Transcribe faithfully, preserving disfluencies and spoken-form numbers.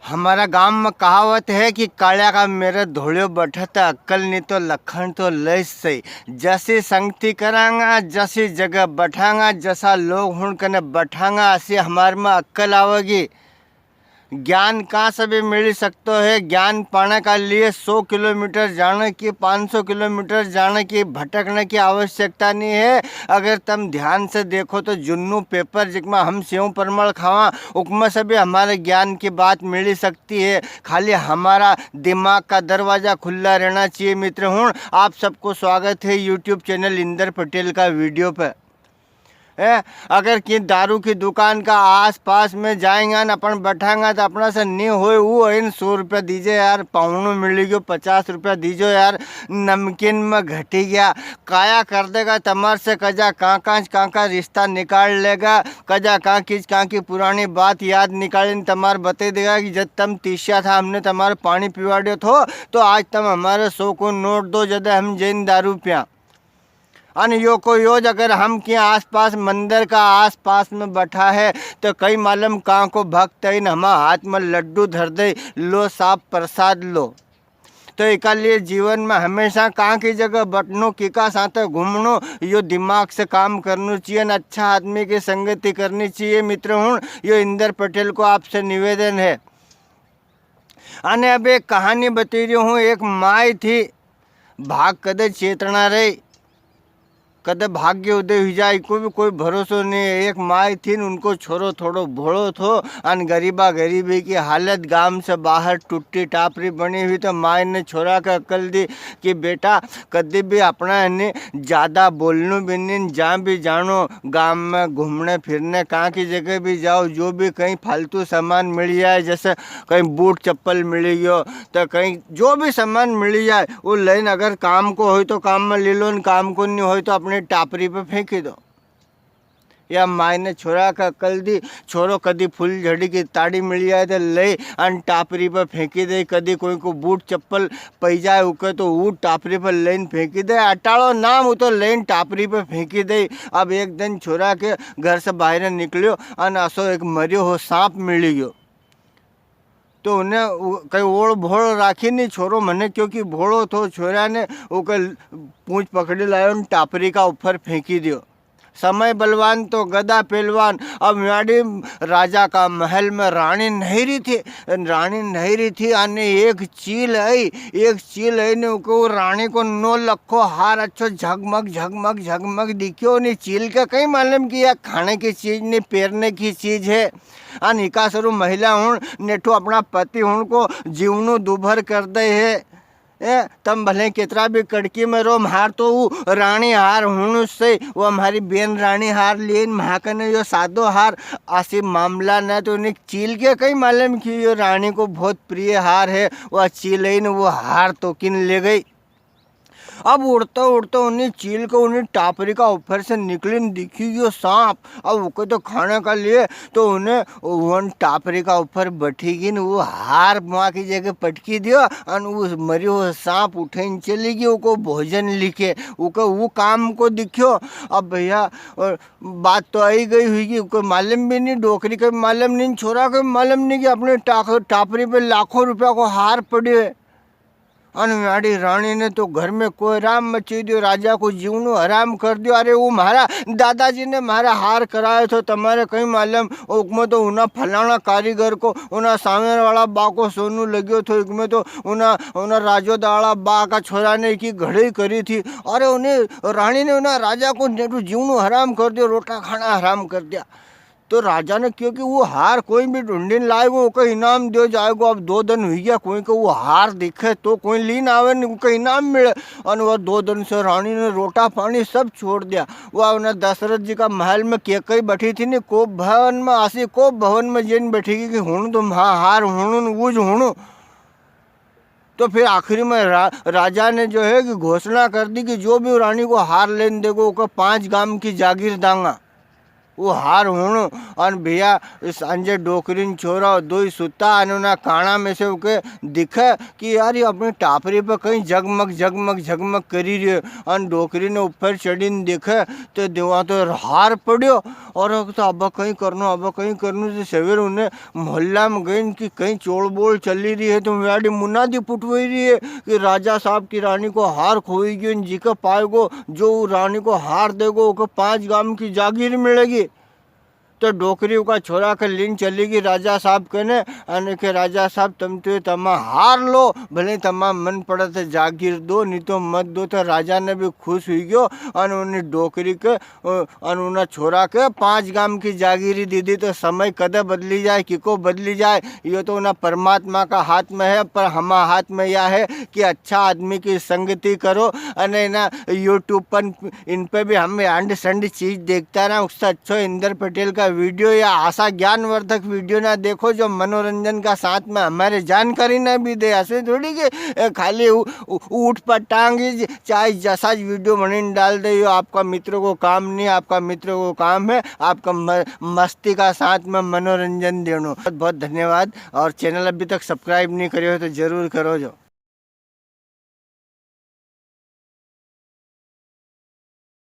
हमारा गांव में कहावत है कि काल्या का मेरे धोलियो बैठे तो अक्कल नी तो लखण तो लई सही। जसी संगति करांगा, जसी जगह बैठांगा, जसा लोग हुण कने बैठांगा, असी हमारे में अक्कल आवेगी। ज्ञान कहाँ से भी मिल सकतो है। ज्ञान पाने का लिए सौ किलोमीटर जाने की, पाँच सौ किलोमीटर जाने की, भटकने की आवश्यकता नहीं है। अगर तम ध्यान से देखो तो जुन्नू पेपर जिकमें हम सेव परमल खावा, उकमें से भी हमारे ज्ञान की बात मिली सकती है। खाली हमारा दिमाग का दरवाजा खुला रहना चाहिए। मित्र हुण, आप सबको स्वागत है YouTube चैनल इंदर पटेल का वीडियो पे। ए, अगर कि दारू की दुकान का आसपास में जाएंगा न अपन बैठांगा तो अपना से नी होए, वो इन सौ रुपया दीजे यार, पावणो मिली गयो, पचास रुपया दीजो यार, नमकीन में घटी गया, काया कर देगा तमार से, कजा कां कां कां का रिश्ता निकाल लेगा, कजा कां की कां की पुरानी बात याद निकालीन तमार बते देगा कि जद तम तीस्या था, हमने तमारे पानी पिवाड़ियो थो, तो आज तम हमारे सौ को नोट दो, जदे हम जैन दारू पिया। अन यो को यो ज अगर हम के आसपास, मंदिर का आसपास में बैठा है, तो कई मालूम कां को भक्त आइन हमा हाथ में लड्डू धर दे, "लो साहब, प्रसाद लो।" तो इका लिए जीवन में हमेशा कां की जगह बैठनो, किका साथे घूमनो, यो दिमाग से काम करनो चाहिए न अच्छा आदमी की संगति करनी चाहिए। मित्र हुण, यो इंदर पटेल को आपसे निवेदन है। अने अब एक कहानी बतई रह्यो हूँ। एक माय थी, भाग कदे चेतना रही, कदे भाग्य उदय हुई जाए, कोई भी कोई भरोसो नहीं है। एक माय थी न, उनको छोरो थोड़ो भोळो थो, अन गरीबा गरीबी की हालत, गाम से बाहर टूटी टापरी बनी हुई, तो माय ने छोरा के अकल दी कि बेटा, कदी भी अपना है ने ज्यादा बोलनू भी नहीं, जहाँ भी जानो, गाम में घूमने फिरने, कां की जगह भी जाओ, जो भी कहीं फालतू सामान मिल जाए, जैसे कहीं बूट चप्पल मिली गयो, तो कहीं जो भी सामान मिली जाए, वो लेन अगर काम को होय तो काम में ले लो, न काम को नहीं होय तो अपनी टापरी पे फेंकी दो। या माय ने छोरा का अकल दी, छोरो कदी फुलझड़ी की ताड़ी मिली जाए तो ले अन टापरी पे फेंकी दे, कदी कोई को बूट चप्पल पई जाए उके तो वो टापरी पे लेन फेंकी दे, अटालो नाम वो तो लेन टापरी पे फेंकी दे। अब एक दिन छोरा के घर से बाहर निकलियो अन असो एक मरियो हो सांप मिली गयो। तो उन्हें उ-, कई ओळ भोळ राखी नी छोरो, मने क्योंकि भोळो थो, छोरा ने उके पूंछ पकड़ी लायो न टापरी का ऊपर फेंकी दियो। समय बलवान तो गदा पहलवान। अब म्याड़ी राजा का महल में राणी नहीं रही थी, राणी नहीं रही थी, अने एक चील आई, एक चील आई ने उके वो राणी को नौ लखो हार अच्छो झगमग, झगमग, झगमग दिख्यो। ने चील के कई मालूम कि या खाने की चीज नी, पेरने की चीज है। अन इका सरू महिला हुण नेठू अपना पति हुण को जीवनू दुभर कर दे है। ए, तम भले कितरा भी कड़की में रो, म्हार तो वो राणी हार हुण से, वो हमारी बेन राणी हार लेन, म्हा कने यो सादो हार। आसी मामला न तो उन्हें चील के कई मालूम कि यो राणी को बहुत प्रिय हार है। वो चील आई न वो हार तो किन ले गई। अब उड़ता उड़ता उन्हीं चील को उन्हीं टापरी का ऊपर से निकली न दिखी गयो सांप। अब उके तो खाने का लिए तो उन्हें वन टापरी का ऊपर बैठी गई न, वो हार माँ की जगह पटकी दियो अन वो मरी हुई सांप उठे न चली गई, उको भोजन लिखे, उके वो काम को दिख्यो। अब भैया, और बात तो आई गई हुई कि उके मालूम भी नहीं, डोकरी के भी मालूम नहीं, छोरा के भी मालूम नहीं कि अपने टाक-, टापरी पे लाखों रुपया को हार पड़े है। अन म्याड़ी राणी ने तो घर में कोहराम मची दियो, राजा को जीवनो हराम कर दियो। अरे, वो म्हारा दादाजी ने म्हारा हार करायो थो, तमारे कई मालूम, उकमें तो उना फलाना कारीगर को, उना सामने वाला बा को सोनू लग्यो थो, इकमें तो उना, उना राजोदा वाला बा का छोरा ने की घड़ई करी थी। अरे, उन्हें राणी ने उना राजा को नेठू जीवनो हराम कर दियो, रोटा खाना हराम कर दिया। तो राजा ने क्यो कि वो हार कोई भी ढूंढीन लाएगो, उके इनाम दियो जाएगो। अब दो दिन हुई गया, कोई को वो हार दिखे तो कोई लीन आवे न, उके इनाम मिले। अन वो दो दिन से राणी ने रोटा पानी सब छोड़ दिया। वो उन्हें दशरथ जी का महल में के कई बैठी थी नी, कोप भवन में, आसी कोप भवन में जैन बैठी कि हुण तो म्हा हार हुणु न, वो ज हुणु। तो फिर आखिरी में रा-, राजा ने जो है कि घोषणा कर दी कि जो भी राणी को हार लेन देगो, उके पांच गाम की जागीर दांगा। वो हार हुणो। अन भैया, सांझे डोकरी न छोरा दोई सुता, अन उना काणा में से उके दिखे कि यार, ये अपनी टापरी पे कई जगमग, जगमग, जगमग करी रियो है। अन डोकरी ने ऊपर चढ़ी न देखे, तो देवा तो हार पड़्यो। और अब तो अब कई करनो, अब कई करनो, तो सवेरे उन्हें मोहल्ला में गई न कि कई चोल बोल चली री है, तो म्याड़ी मुनादी पुटवाई री है कि राजा साहब की रानी को हार खोई गयो न, जी के पाएगो, जो उ रानी को हार देगो, उके पांच गाम की जागीर मिलेगी। तो डोकरी उका छोरा के लीन चली गई राजा साहब कने, अने के, "राजा साहब, तम तो तमा हार लो, भले तमा मन पड़े तो जागीर दो, नी तो मत दो।" तो राजा ने भी खुश हुई गयो, अन उनी डोकरी के, अ, अन उना छोरा के पांच गाम की जागीरी दीदी। तो समय कदे बदली जाए, किको बदली जाए, यो तो उना परमात्मा का हाथ में है, पर हमा हाथ में या है कि अच्छा आदमी की संगति करो, अने ना YouTube पर इन पे भी हम अंड संड चीज देखता ना, उससे अच्छो इंदर पटेल का वीडियो या आसा ज्ञानवर्धक वीडियो ना देखो, जो मनोरंजन का साथ में हमारे जानकारी ना भी दे। ऐसे थोड़ी कि, ए, खाली उ-, उ-, ऊट पटांग ही चाहे जसा ज वीडियो बने डाल दे, यो आपका मित्र को काम नहीं, आपका मित्र को काम है आपका म-, मस्ती का साथ में मनोरंजन देनो। बहुत बहुत धन्यवाद, और चैनल अभी तक सब्सक्राइब नहीं करे हो तो जरूर करो जो।